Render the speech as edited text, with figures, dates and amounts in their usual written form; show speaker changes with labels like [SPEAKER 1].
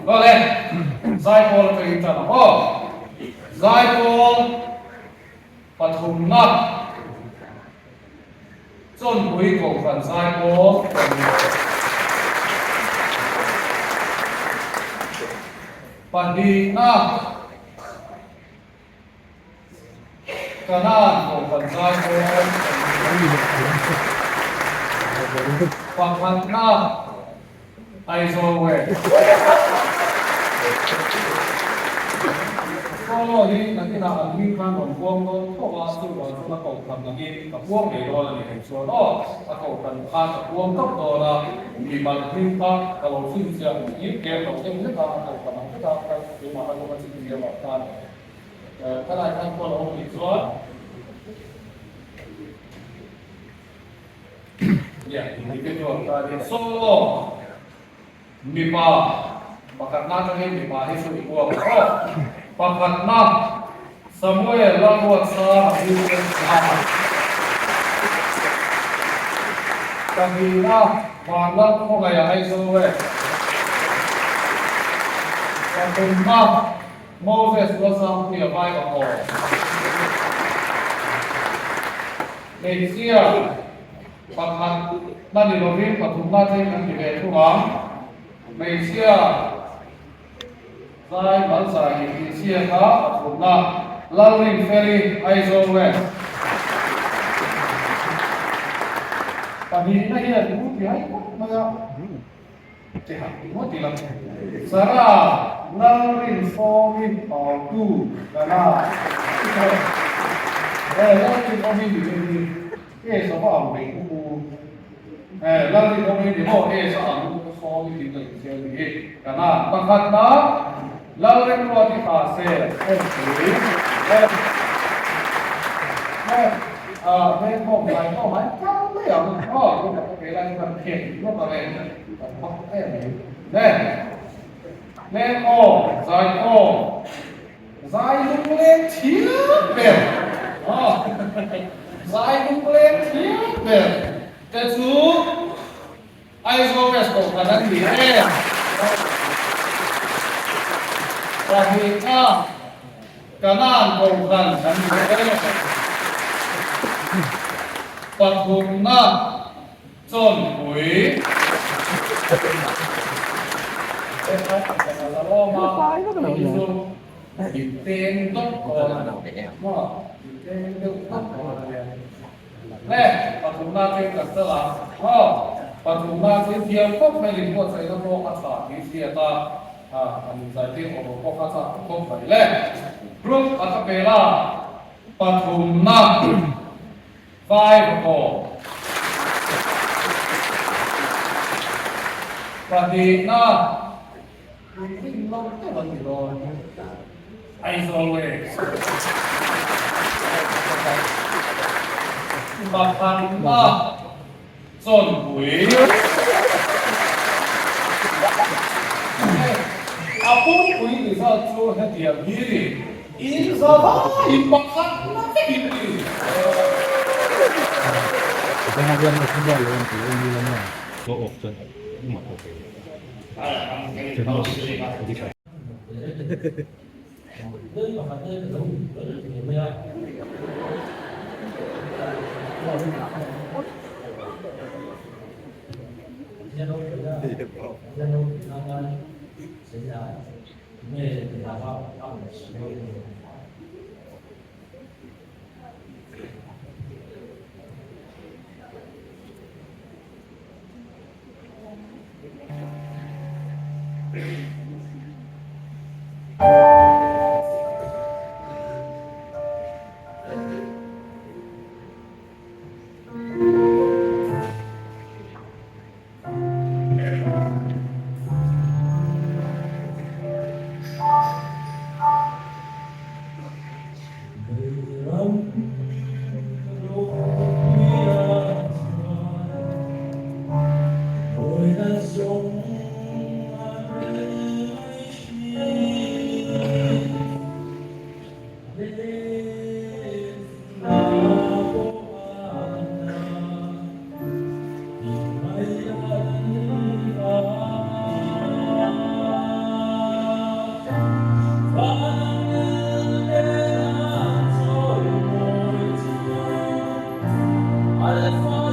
[SPEAKER 1] Awle, Zaipawl atangin tan ang aw. Zaipawl pathumna Chawnpui Kohhran Zaipawl a ni. Pahnihna Kanan Kohhran Zaipawl a ni. Pakhatna Aizawl West. Solo hi nakinah an hming khan rawn puang dawn tho a, chuvang chuan a kohhran angin ka puang ngei dawn a ni hei chuan aw, a kohhran khan ka puang tawp dawn a, mimal hming kha ka lo chhinchhiah ngir ker lo deuh hlek a, a kohhran ang veka ka keimah atanga chhinchhiah vang khan khalai khan pawh a lo awm nih chuan. Solo mipa pakhatna atangin mipa hi chu i kuak ang aw. Pakhatna Samuel Lalruatsanga USA. Pahnihna Vanlalkhawngaiha Aizawl West. Pathumna Moses Lalsangpuia Vaiva Aw. Hmeichhia pakhat na ni lovin pathumna cheng kan ti ve thung ang. Hmeichhia zai malzai hi hmeichhia kha pathumna Lalrinfeli Aizawl West. Pahnihna hian u ti hai khawp mai a. Sarah Lalrinfawmi Pautu Kana Eh Lalrinawmi ni deuh hi e sa va ang ve u u Eh Lalrinawmi ni maw e sa ang u Sawmi tih ka inchhel ni hi Kana pakhatna Lalrinruati ha se Awmpui Eh Eh Ah Vengkhawm zai khawm ai kal mai ang aw tunah ka ke lai chuan khek lawk ang e. Kan hmak em mai. Ne! Ne aw, zai aw, zai lungleng thiam ber. Aw, zai lungleng thiam ber te chu Aizawl West Kohhran an ni em? Pahnihna Kanan Kohhran an ni em? Pathumna Chawnpui Pathumna Vai-vakaw Pahnihna Rin lo deuh an ni dawn. Aizawl West Pakhatna Chawnpui A pumpui result chu hetiang hi in za vaiin pakhatna vekin a ni.
[SPEAKER 2] Alpha.